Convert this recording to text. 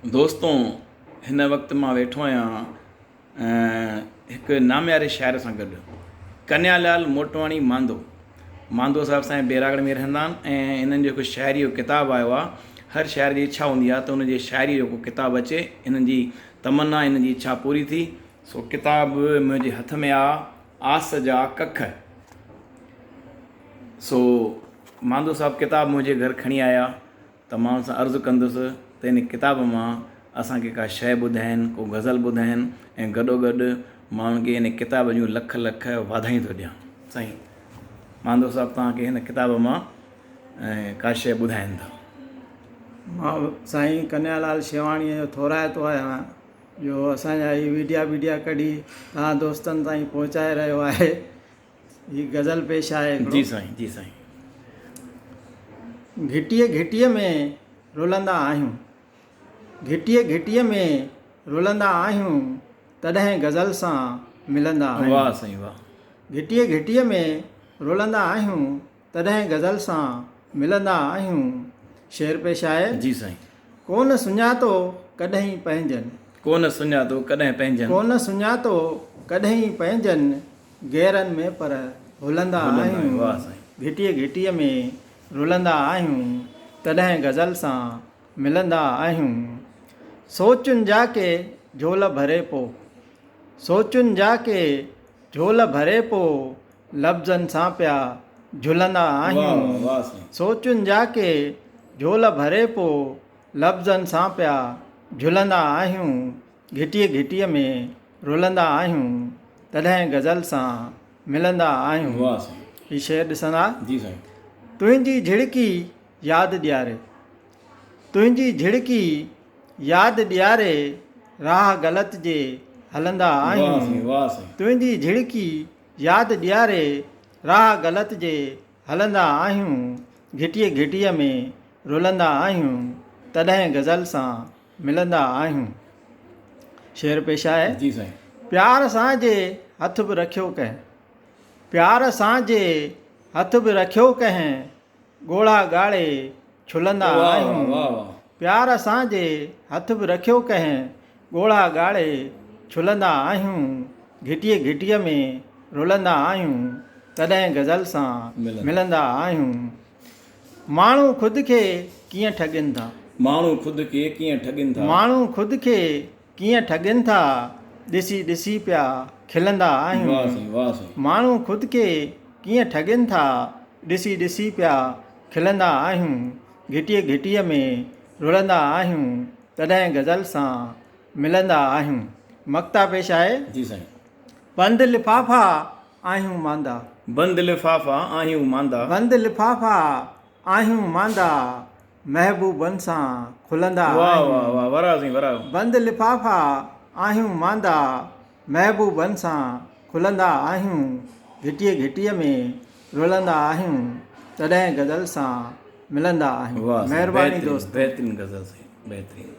دوستو هن وقت مان ويٺو آهيان هڪ نامياري شاعر سان گڏ ڪنيا لال موٽواڻي ماندو ماندو صاحب سائين بيراڳڙ ۾ رهندا آهن ۽ هنن جو هڪ شاعري جو ڪتاب آيو آهي هر شاعر جي اڇا هوندي آهي ته ان جي شاعري جو ڪو ڪتاب اچي هنن جي تمنا هنن جي اڇا پوري ٿي سو ڪتاب منهنجي هٿ ۾ آ آس جا ڪک سو ماندو صاحب ڪتاب منهنجي گهر کڻي آيا ته مان ان سان عرض ڪندس ته ان ڪتاب مان اسان کي ڪا شيء ٻڌائين، ڪو غزل ٻڌائين ۽ گڏوگڏ مان ان کي ان ڪتاب جون لک لک واڌايون ٿو ڏيان. سائين ماندو صاحب توهان کي هن ڪتاب مان ڪا شيء ٻڌائين ٿا. مان سائين ڪنهيا لال شيواڻيء جو ٿورائتو آهيان جو اسان جا هي ويڊيا بيڊيا ڪڍي توهان دوستن تائين پهچائي رهيو آهي. هي غزل پيش آهي هڪڙو. جي سائين جي سائين. گهٽيء گهٽيء ۾ رلندا آهيون. گهٽيء گهٽيء ۾ رلندا آهيون تڏهن غزل سان ملندا آهيون. واه سائين واه. گهٽيء گهٽيء ۾ رلندا آهيون تڏهن غزل سان ملندا آهيون. شعر پيش آهي. جي سائين. ڪونه سڃاتو ڪڏهين پنهنجن. ڪونه سڃاتو ڪڏهن پنهنجن. ڪونه سڃاتو ڪڏهين پنهنجن. غيرن ۾ پر هلندا آهيون، گهٽيء گهٽيء ۾ رلندا آهيون، تڏهن غزل سان ملندا آهيون. سوچن جا ڪي جهول ڀري پو، سوچن جا ڪي جهول ڀري پو، لفظن سان پيا جهلندا آهيون. سوچن جا ڪي جهول ڀري پو، لفظن سان پيا جهلندا آهيون. گهٽيء گهٽيء ۾ رلندا آهيون تڏهن غزل سان ملندا آهيون. واه سائين. هي شعر ڏسندا. جي سائين. تنهنجي جهڙڪي ياد ڏياري. تنهنجي جهڙڪي ياد ڏياري راهه غلط جي هلندا آهيون. واه سائين واه سائين. تنهنجي جهڙڪي ياد ڏياري راهه غلط جي هلندا آهيون. گهٽيء گهٽيء ۾ رلندا آهيون تڏهن غزل سان ملندا آهيون. شعر پيش آهي. جي سائين. پيار سان جي هٿ به رکيو ڪنهن. پيار سان جي هٿ به رکيو ڪنهن ڳوڙها ڳاڙي ڇلندا آهيون. پيار سان جي هٿ به رکيو ڪنهن ڳوڙها ڳاڙي ڇلندا آهيون. گهٽيء گهٽيء ۾ رلندا آهيون تڏهن غزل سان ملندا آهيون. ماڻهو خود کي ڪيئن ٺڳين ٿا. ماڻهو خود کي ڪيئن ٺڳين ٿا. ماڻهو خود کي ڪيئن ٺڳين ٿا. ڏسي ڏسي پيا کلندا آهيون. واه سائين واه سائين. ماڻهو خود کي ڪيئن ٺڳين ٿا. ڏسي ڏسي پيا کلندا آهيون. گهٽيء گهٽيء ۾ رلندا آهيون. تڏهن غزل سان ملندا آهيون. مقطع پيش آهي. جي سائين. بند لفافا آهيون ماندا. بند لفافا آهيون ماندا. بند لفافا آهيون ماندا. محبوبن سان کلندا واه واه واه وراء سائين وراء. بند لفافا آهيون ماندا. محبوبن سان کلندا آهيون. گهٽيء گهٽيء ۾ رلندا آهيون. تڏهن غزل سان ملندا آهيون. واه سائين مهرباني بهترين دوستو. بهترين غزل سائين بهترين.